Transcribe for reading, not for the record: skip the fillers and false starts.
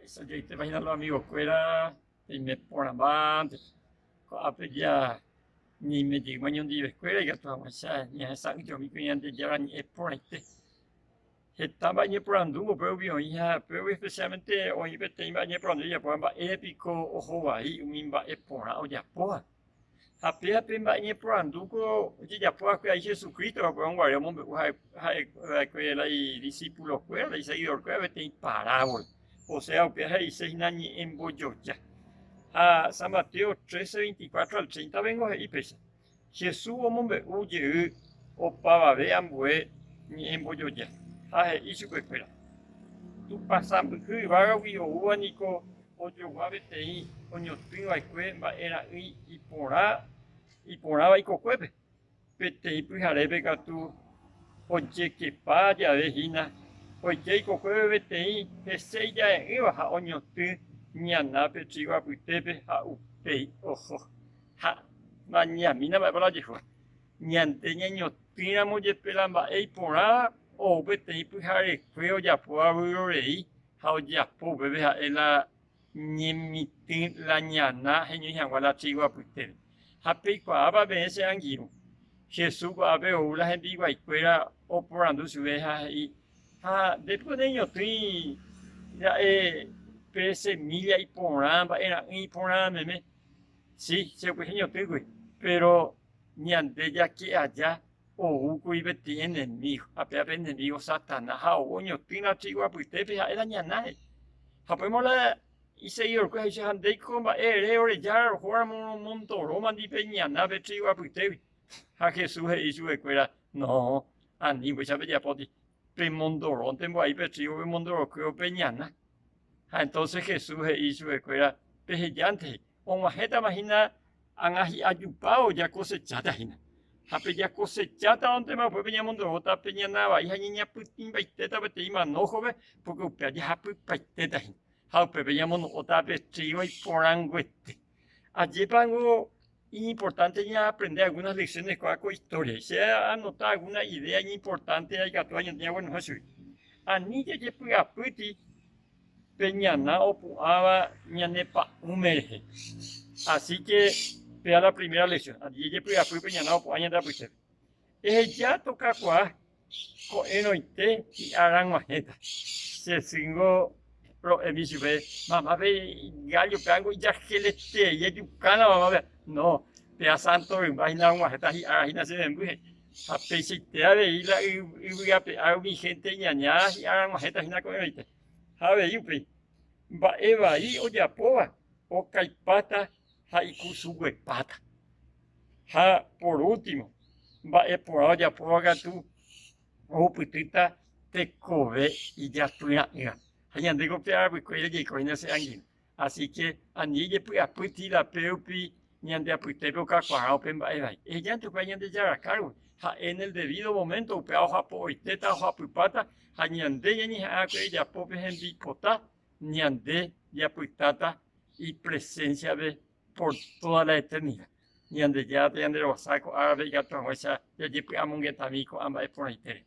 Mba'eichajaitépa hína los amigokuéra peime porãmbánte. Ko'ápe ja ñaime jeýma ñondivekuéra ikatu hag̃uáicha ñahesa'ỹijomi ko Ñandejára ñe'ẽ porãite. Heta mba'e ñeporandu upégui oĩ ha upégui especialmente oĩ peteĩ mba'e ñeporandu ojapóva mba'ére piko oho vai umi mba'e porã ojapóva. Ha péva pe mba'e ñeporandu ko ojejapo va'ekue ai Jesucristo va'ekue guare omombe'u ha'e va'ekue la idisípulokuéra, la iseguidorkuéra peteĩ parávola. Osea upéva he'ise hína ñe'ẽmbojoja. Ha San Mateo 13, 24 al 30 vengo he'i péicha. Jesús omombe'u jey opavave ambue ñe'ẽmbojoja ha he'i chupekuéra, Tupã sãmbyhy yvágagui oúva niko ojogua peteĩ oñotỹ va'ekue mba'e ra'ỹi iporã iporãva ikokuépe. Peteĩ pyharépe katu ojekepa jave hína, oike ikokuépe peteĩ hese ija'e'ỹva ha oñotỹ ñana pe trígo apytépe ha upéi oho. Ha mañamína mba'épa la ojehúva. Ñande ñañotỹramo jepe la mba'e iporãva ou peteĩ pyharekue ojapóva vyrorei ha ojapo upépe ha'e la ñemitỹ la ñana heñói hag̃ua la trígo apytépe. Ha peikuaápa peẽ che angirũ? Jesús ko'ápe ou la hembiguaikuéra oporandu chupe ha he'i, Ha nde piko neñotỹi ra'e pe semílla iporã, mba'e ra'ỹi iporã meme? Si, che upéicha ñotỹkuri, péro ñande jake aja Oúkuri peteĩ enemígo, ha péva pe enemígo Satanás, ha ou oñotỹ la trígo apytépe ha'e la ñana he'i. Ha upémo la iseguidorkuéra he'i, Ha ndéiko mba'e ere ore Jára rohóramo romondorómandi pe ñana pe trígo apytégui. Ha Jesús he'i chupekuéra, No, ani upéicha pejapóti, pemondorónte mbo'ai pe trígo pemondorokuévo pe ñana. Ha entonces Jesús he'i chupekuéra, Pehejánte he'i, Og̃uahẽtama hína ág̃a hi'ajupávo jakosecháta hína. Ha pe jakosechátavantema upépe ñamondoróta pe ñana vai ha ñañapytĩmbaitéta peteĩ manójope, pórke upéva jahapypaitéta hína. Ha upépe ñamono'õta pe trígo iporãnguete. Ajépango iñimportánte ñaaprende algunas lecciones kóva ko istóriagui. Che aanota alguna idea iñimportánteva ikatúva ñande ñaguenohẽ chugui. Ani jajepy'apýti pe ñana opu'ãva ñane pa'ũme rehe. Así que péa la primera lección, ani jejepy'apy pe ñana opu'ã ñande apytépe. Eheja tokakuaa ko'ẽrõite hi'ára g̃uahẽta. Che sýngo ro'émi chupe, Mamá pe gállo péango ijarheleterei ejukána mamá péa. No, péa sánto rymba hína og̃uahẽta hi'ára hína che memby he'i. Ha peichaite avei la yvy ape ári umi hénte iñaña hi'ára g̃uahẽta hína ko'ẽrõite. Ha avei upéi, mba'e vai ojapóva okaipáta ha ikusuguepáta. Ha por último, mba'e porã ojapóva katu ohupytýta tekove ijapyra'ỹva. Ha ñandéko pe arapykuére jaiko hína che angirũ. Así que ani ejepy'apy tirape rupi ñande apytépe okakuaárõ upe mba'e vai. Ehejánte upéva Ñandejára kárgui, ha'e en el debido momento upéva ohapo'oitéta, ohapypáta ha ñande ñañeha'ãkue ejapo pe hembipota, ñande japytáta ipresénsiape por toda la eternidad. Ñandejára tañanderovasa ko árape ikatu hag̃uáicha jajepy'amongetami ko'ã mba'e porãitére.